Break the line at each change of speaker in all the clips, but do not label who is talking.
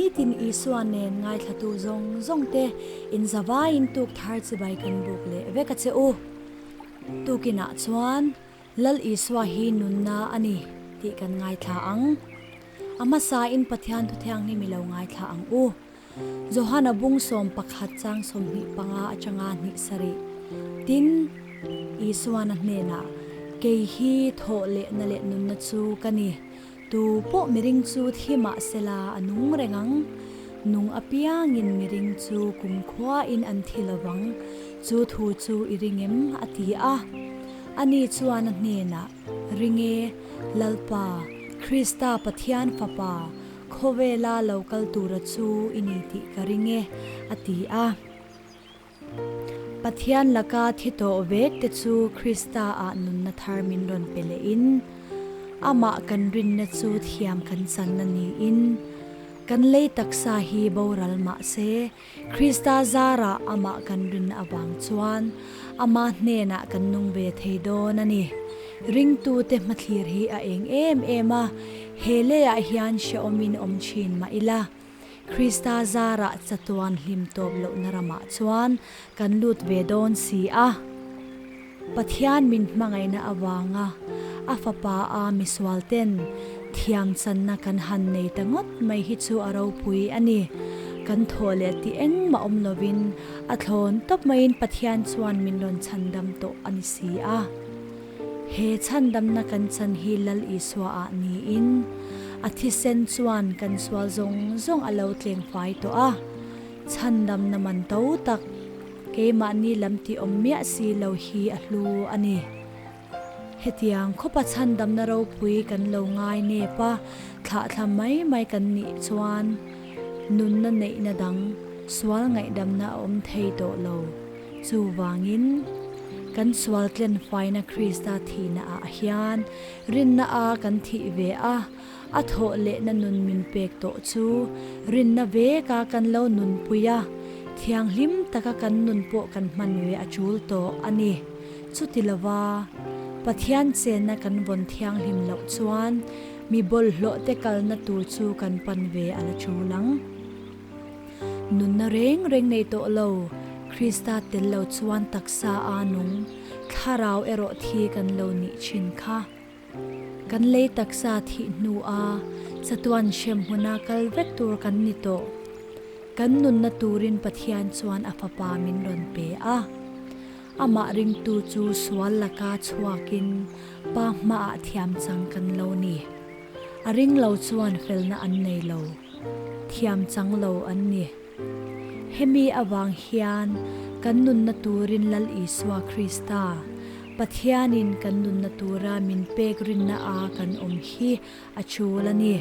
Nitin Isua nen ngaithlatu zawng zawng te in zavaiin tuk thar chibai kan buk leh vek a che u. Tukinah chuan Lal Isua hi nunna a ni tih kan ngaithla ang. A hmasain Pathian Thuthianghlim i lo ngaithla ang u. Johana bung 11 chang 25 atanga hnih sarih. Tin, Isuan a hnenah, Kei hi thawh lehna leh nunna chu ka ni. Tu pawh miring chu thi mah sela a nung reng ang. Nung apiangin miring chu kumkhuain an thi lovang. Chu thu chu i ring em? a ti a. Ani chuan a hnenah, Ring e, Lalpa, Krista Pathian Fapa, Khawvela lo kal tura chu i ni tih ka ring e, a ti a. Pathian laka thi tawh vek te chu Krista ah nunna thar min rawn pe leh in, Amah kan rinna chu thiam kan channa niin, kan lei taksa hi boral mah se, Krista zarah Amah kan rinna avang chuan Ama hnenah kan nung ve thei dawn a ni. Ringtute hmathlir hi a eng em em a, he leiah hian hrehawmin awm thin mah ila, Krista zarah chatuan hlim tawp lohna ramah chuan kan lut ve dawn si a. Pathian min hmangaihna avanga a fapa a misual ten thiam channa kan han nei ta ngawt mai hi chu a ropui a ni. Kan thawh leh tih engmah awm lovin a thlawn tawp maiin Pathian chuan min rawn chhandam tawh a ni si a. He chhandamna kan chan hi Lal Isua ah niin a thisen chuan kan sual zawng zawng a lo tleng fai tawh a. Chhandamna man to tak Keimahni lam tih awm miah si lo hi a hlu a ni. Hetiang khawpa chhandamna ropui kan lo ngai nep a, thlahthla mai mai kan nih chuan nunna neihna dang sual ngaihdamna a awm thei tawh lo. Chuvangin, kan sual tlenfaina Krista thihna ah hian rinna a kan thih ve a, a thawh lehna nun min pek tawh chu rinna veka kan lo nunpui a, thianghlim taka kan nun pawh kan hman ve a tul tawh a ni. Chuti lova Pathian chenna kan vawn thianghlim loh chuan mi bawlhhlawh te kalna tur chu kan pan ve a la tul ang. Nunna reng reng nei tawh lo, Krista tel lo chuan taksa a nung, thlarau erawh thi kan lo nih thin kha. Kan lei taksa thih hnu a chatuan hrem hmuna kal vek tur kan ni tawh. Kan nunna turin Pathian chuan a fapa min rawn pe a. Amah ringtu chu sual laka chhuakin Pa hmaah thiam chang kan lo ni. A ring lo chuan felna an nei lo, thiam chang lo an ni. Hemi avang hian kan nunna turin Lal Isua Krista, Pathianin kan nunna tura min pek rinna a kan awm hi a chul a ni.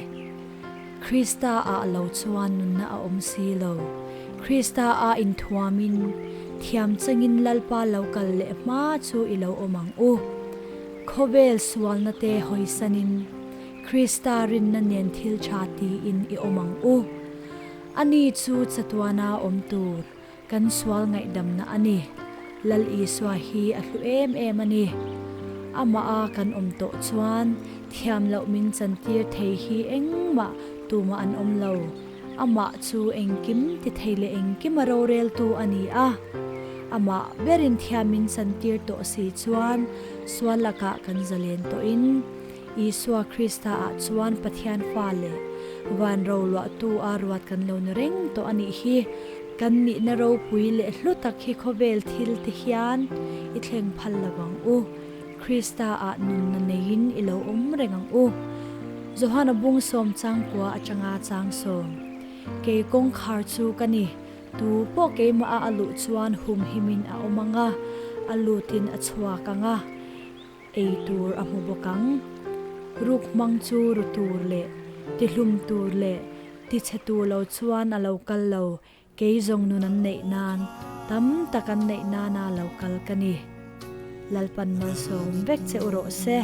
Krista ah lo chuan nunna a awm si lo. Krista a inthuamin, thiam changin Lalpa lo kal leh hma chu i lo awm ang u. Khawvel sualna te hawisanin Krista rinna nen thil tha tiin i awm ang u. A ni chu chatuana awm tur kan sual ngaihdamna a ni. Lal Isua hi a hlu em em a ni. Amah a kan awm tawh chuan thiam loh min chantir thei hi engmah tumah an awm lo. Amah chu engkim ti thei leh engkim a roreltu a ni a. Amah berin thiam min chantir tawh si chuan sual lakah kan zalen tawhin, Isua Krista ah chuan Pathian fa leh van roluahtu a ruat kan lo ni reng tawh a nih hi. Kan nihna ropui leh hlu tak hi khawvel thil te hian i thleng phal lo ang u. Krista ah nunna neiin i lo awm reng ang u. Johana bung sawm changkua atanga chang sawm. Kei kawngkhar chu ka ni. Tu pawh keimah a a luh chuan humhimin a awm ang a, a lutin a chhuak ang a. Ei tur a hmu bawk ang. Ruk hmang chu ru tur leh tihlum tur leh tichhe tur lo chuan a lo kal lo, kei zawng nun an neih nan, tam tak an neih nana lo kal ka ni. Lalpan malsawm vek che u rawh se.